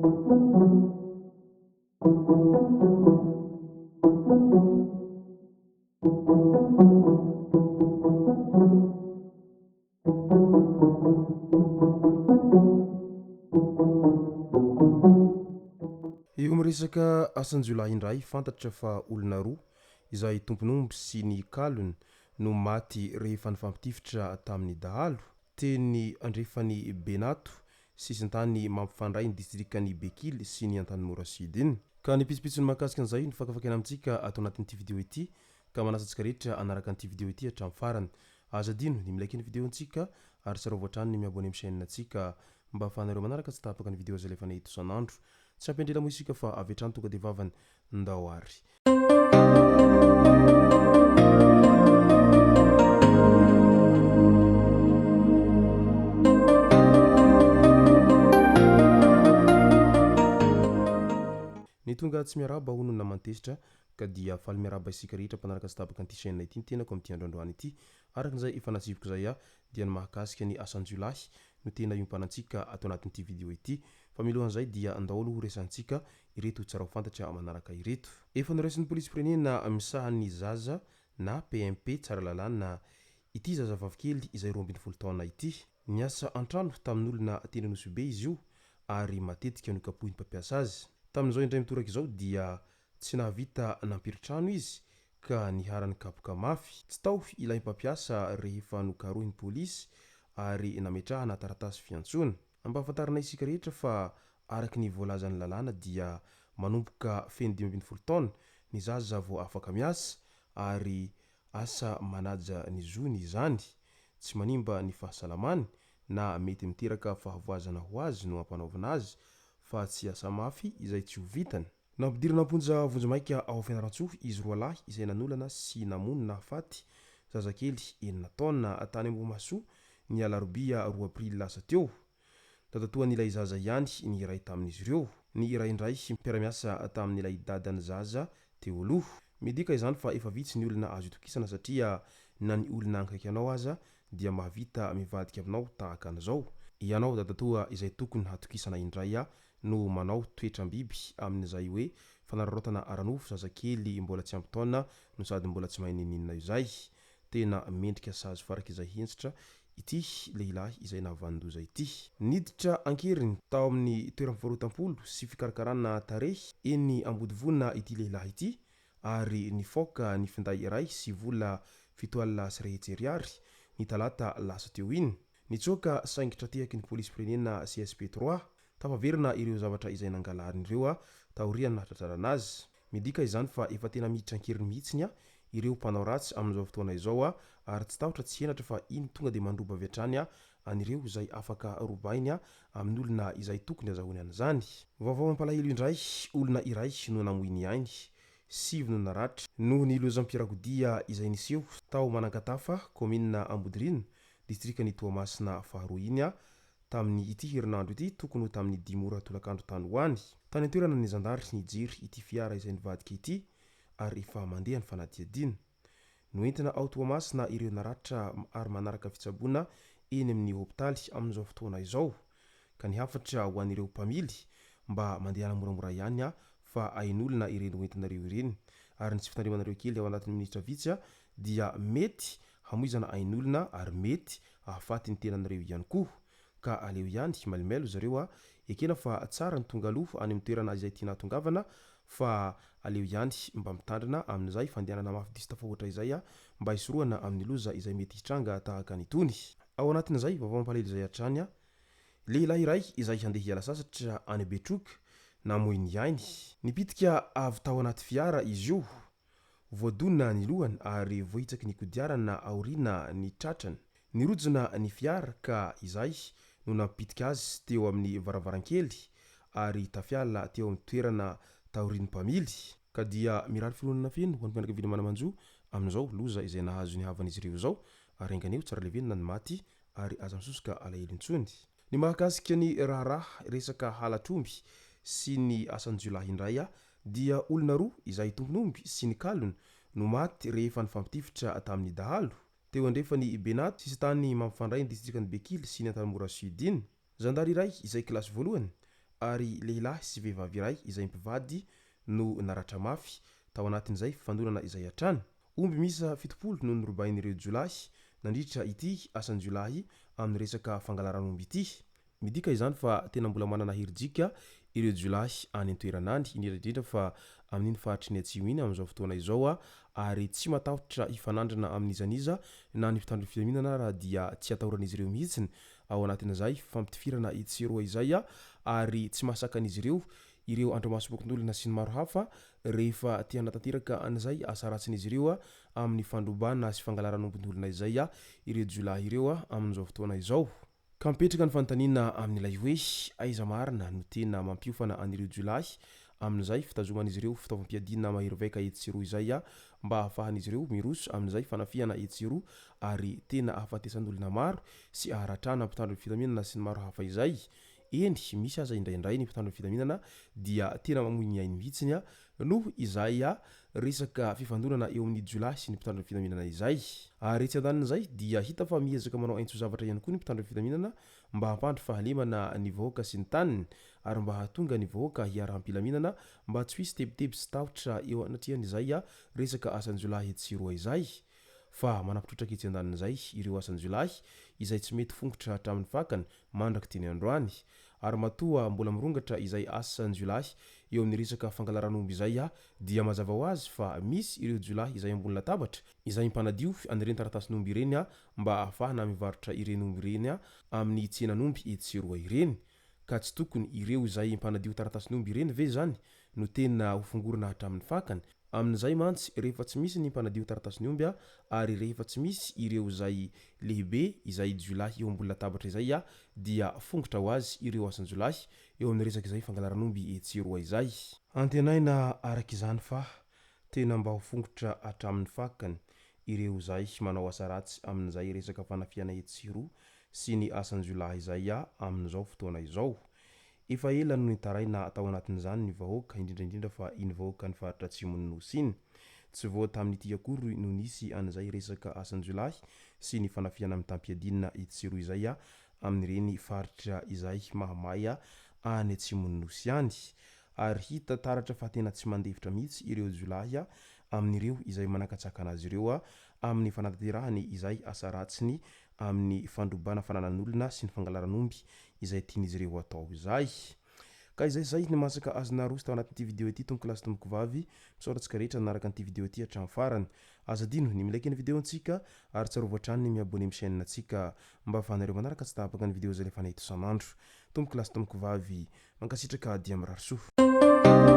Eo amin'ny resaka asan-jiolahy indray, fantatra fa olona roa izay tompon'omby sy ny kalony no maty rehefa nifampitifitra tamin'ny dahalo teny andrefan'i Benato, sisintany mampifandray ny distrikan'i Bekily sy ny Antanimora Sud iny. Ka ny pitsopitsony mahakasika an'izay no fakafakaina amintsika ato anatin'ity video ity ka manasa antsika rehetra hanaraka an'ity video ity hatramin'ny farany. Aza adino ny mi-like ny video-ntsika ary tsarovy hatrany ny mi-abonner amin'ny chaîne-ntsika mba ahafahanareo manaraka tsy tapaka ny video izay alefanay eto isan'andro. Tsy ampiandrela moa isika fa avy hatrany tonga dia vavany. Ndao ary. Ny tonga tsy miarahaba hono ny naman-tezitra Ka dia faly miarahaba isika rehetra mpanaraka sy tapaka an'ity chaîne ity ny tenako amin'ity andro androany ity. Araka izay efa natsipiko izay aho dia ny mahakasika ny asan-jiolahy no tena iompanantsika ato anatin'ity vidéo ity. Fa milohan'izay dia andao aloha ho resahantsika ireto tsara ho fantatra manaraka ireto. Efa noraisin'ny polisim-pirenena misaha ny zaza na PMP Tsaralalàna ity zazavavikely izay 12 taona ity. Niasa an-trano tamin'olona teny Anosibe izy io ary matetika nokapohin'ny mpampiasa azy. Tamin'izao indray mitoraka izao dia Tsy nahavita nampiritrano izy ka niharan'ny kapoka mafy. Tsy tao ilay mpampiasa rehefa nokarohin'ny polisy ary nametrahana taratasy fiantsoana. Ampahafantarina isika rehetra fa araka ny voalazan'ny lalàna dia manomboka feno 15 taona ny zaza vao afaka miasa ary asa manaja ny zony izany, tsy manimba ny fahasalamany na mety miteraka fahavoazana ho azy no ampanaovina azy fa tsy asa mafy izay tsy ho vitany. Nampidirina am-ponja vonjimaika ao Fianarantsoa izy roa lahy izay nanolana sy namono nahafaty zazakely enina taona tany Ambohimahasoa ny alarobia roa aprily lasa teo. Dadatoan'ilay zaza ihany ny iray tamin'izy ireo. Ny iray indray mpiara-miasa tamin'ilay dadan'ny zaza teo aloha. Midika izany fa efa vitsy ny olona azo itokisana satria na ny olona akaiky anao aza dia mahavita mivadika aminao tahaka an'izao. Ianao dadatoa izay tokony hatokisana indray no manao toetram-biby amin'izay hoe fanararaotana ara-nofo zazakely mbola tsy ampy taona no sady mbola tsy mahay n'inon'inona izay. Tena mendrika sazy farak'izay hentitra ity lehilahy izay nahavanon-doza ity. Niditra an-keriny tao amin'ny toeram-pivarotam-polo sy fikarakarana tarehy eny Ambodivona ity lehilahy ity ary nifaoka ny finday iray sy vola 370 ariary ny talata lasa teo iny. Nitsoaka saingy tra-tehaky ny polisim-pirenena CSP trois. Tafaverina ireo zavatra izay nangalariny ireo taorian'ny nahatratrarana azy. Midika izany fa efa tena miditra an-keriny mihitsiny ireo mpanao ratsy amin'izao fotoana izao ary tsy tahotra tsy henatra fa iny tonga dia mandroba avy hatrany an'ireo izay afaka robainy amin'olona izay tokony azahoany an'izany. Vaovao mampalahelo indray, olona iray no namoy ny ainy, sivy no naratra noho ny lozam-piarakodia izay niseho tao Manankatafa, kaominina Ambodiriana, distrikan'i Toamasina faharoa iny tamin'ny ity herinandro ity tokony ho tamin'ny dimy ora tolakandro tany ho any. Tany an-toerana ny zandary nijery ity fiara izay nivadika ity ary efa mandeha ny fanadihadiana. Noentina ao Toamasina ireo naratra ary manaraka fitsaboana eny amin'ny hopitaly amin'izao fotoana izao. Ka ny hafatra ho an'ireo mpamily mba mandehana moramora ihany fa ain'olona ireny hoentinareo ireny ary ny tsy fitandremanareo kely ao anatin'ny minitra vitsy dia mety hamoizana ain'olona ary mety hahafaty ny tenanareo ihany koa. Ka aleo ihany mailomailo zareo a, ekena fa tsara ny tonga aloha any amin'ny toerana izay tiana hatongavana fa aleo ihany mba mitandrina amin'izay fandehanana mafy diso tafahoatra izay mba hisorohana amin'ny loza izay mety hitranga tahaka an'itony. Ao anatin'izay vaovao mampalahelo izay hatrany, lehilahy iray izay handeha hiala sasatra any Betroka namoy ny ainy. Nipitika avy tao anaty fiara izy io Voadona ny lohany ary voahitsaky ny kodiarana aoriana ny tratrany. Nirojona ny fiara ka izay no nampipitika azy teo amin'ny varavarankely ary tafiala teo amin'ny toerana taorian'ny mpamily. Ka dia mirary fiononana feno ho an'ny fianakaviana mana-manjo amin'izao loza izay nahazo ny havan'izy ireo izao ary enga-neo tsara levenina ny maty ary aza misosoka alahelo intsony. Ny mahakasika ny raharaha resaka halatr'omby sy ny asan-jiolahy indray dia olona roa izay tompon'omby sy ny kalony no maty rehefa nifampitifitra tamin'ny dahalo teo andrefan'i Benaty, sisintany mampifandray ny distrikan'i Bekily sy ny Antanimora Sud iny. Zandary iray izay kilasy voalohany ary lehilahy sy vehivavy iray izay mpivady no naratra mafy tao anatin'izay fifandonana izay hatrany. Omby miisa 70 no norobain'ireo jiolahy nandritra ity asan-jiolahy amin'ny resaka fangalaran'omby ity. Midika izany fa tena mbola manana herijika ireo jiolahy any an-toerana any, indrindra indrindra fa amin'iny faritry ny Atsimo iny amin'izao fotoana izao ary tsy matahotra hifanandrina amin'iza n'iza na ny mpitandro ny filaminana ara dia tsy atahoran'izy ireo mihitsy ao anatin'izay fampitifirana etsy sy eroa izay ary tsy mahasakan'izy ireo ireo andrimasom-pokonolona sy ny maro hafa rehefa te hanatanteraka an'izay asa ratsin'izy ireo amin'ny fandrobana sy fangalaran'ombin'olona izay ireo jiolahy ireo amin'izao fotoana izao. Ka mipetraka ny fanontaniana amin'ilay hoe aiza marina no tena mampiofana an'ireo jiolahy amin'izay fitazoman'izy ireo fitaovam-piadiana mahery vaika etsy sy eroa izay mba hahafahan'izy ireo miroso amin'izay fanafihana etsy sy eroa ary tena ahafatesan'olona maro sy aharatrana mpitandro ny filaminana sy ny maro hafa izay. Eny, misy aza indraindray ny mpitandro ny filaminana dia tena mamoy ny ainy mihitsiny noho izay resaka fifandonana eo amin'ny jiolahy sy ny mpitandro ny filaminana izay. Ary etsy andanin'izay dia hita fa miezaka manao aintso-zavatra ihany koa ny mpitandro ny filaminana mba hampandry fahalemana ny vahoaka sy ny taniny ary mba hahatonga ny vahoaka hiaraham-pilaminana mba tsy ho hisy tebiteby sy tahotra eo anatrehan'izay resaka asan-jiolahy etsy sy eroa izay. Fa manampy trotraka etsy andanin'izay ireo asan-jiolahy izay tsy mety fongotra hatramin'ny fakany mandraky teny androany. Ary matoa mbola mirongatra izay asan-jiolahy eo amin'ny resaka fangalaran'omby izay dia mazava ho azy fa misy ireo jiolahy izay ambony latabatra izay mpanadio an'ireny taratasin'omby ireny mba ahafahana mivarotra ireny omby ireny amin'ny tsenan'omby etsy sy eroa ireny. Ka tsy tokony ireo izay mpanadio taratasin'omby ireny ve izany no tena hofongorina hatramin'ny fakany? Amin'izay mantsy rehefa tsy misy ny mpanadio taratasin'omby ary rehefa tsy misy ireo izay lehibe izay jiolahy eo ambony latabatra izay dia fongotra ho azy ireo asan-jiolahy eo amin'ny resaka izay fangalaran'omby etsy sy eroa izay. Antenaina araka izany fa tena mba ho fongotra hatramin'ny fakany ireo izay manao asa ratsy amin'izay resaka fanafihana etsy sy eroa sy ny asan-jiolahy izay amin'izao fotoana izao. Efa ela no nitaraina tao anatin'izany ny vahoaka, indrindra indrindra fa iny vahoakan'ny faritra atsimon'ny Nosy iny. Tsy vao tamin'ity akory no nisy an'izay resaka asan-jiolahy sy ny fanafihana mitam-piadiana etsy sy eroa izay amin'ireny faritra izay mahamay any atsimon'ny Nosy any. Ary hita taratra fa tena tsy mandefitra mihitsy ireo jiolahy amin'ireo izay manakatsakana azy ireo amin'ny fanatanterahany izay asa ratsiny amin'ny fandrobana fananan'olona sy ny fangalaran'omby izay tian'izy ireo atao izay. Ka izay izay ny masaka azo naroso tao anatin'ity video ity tompoko lahy sy tompoko vavy. Misaotra antsika rehetra nanaraka an'ity video ity hatramin'ny farany. Aza adino ny mi-like ny video antsika ary tsarovy hatrany ny mi-abonner amin'ny chaîne antsika mba ahafahanareo manaraka tsy tapaka ny video izay alefanay eto isan'andro. Tompoko lahy sy tompoko vavy, mankasitraka dia mirary soa.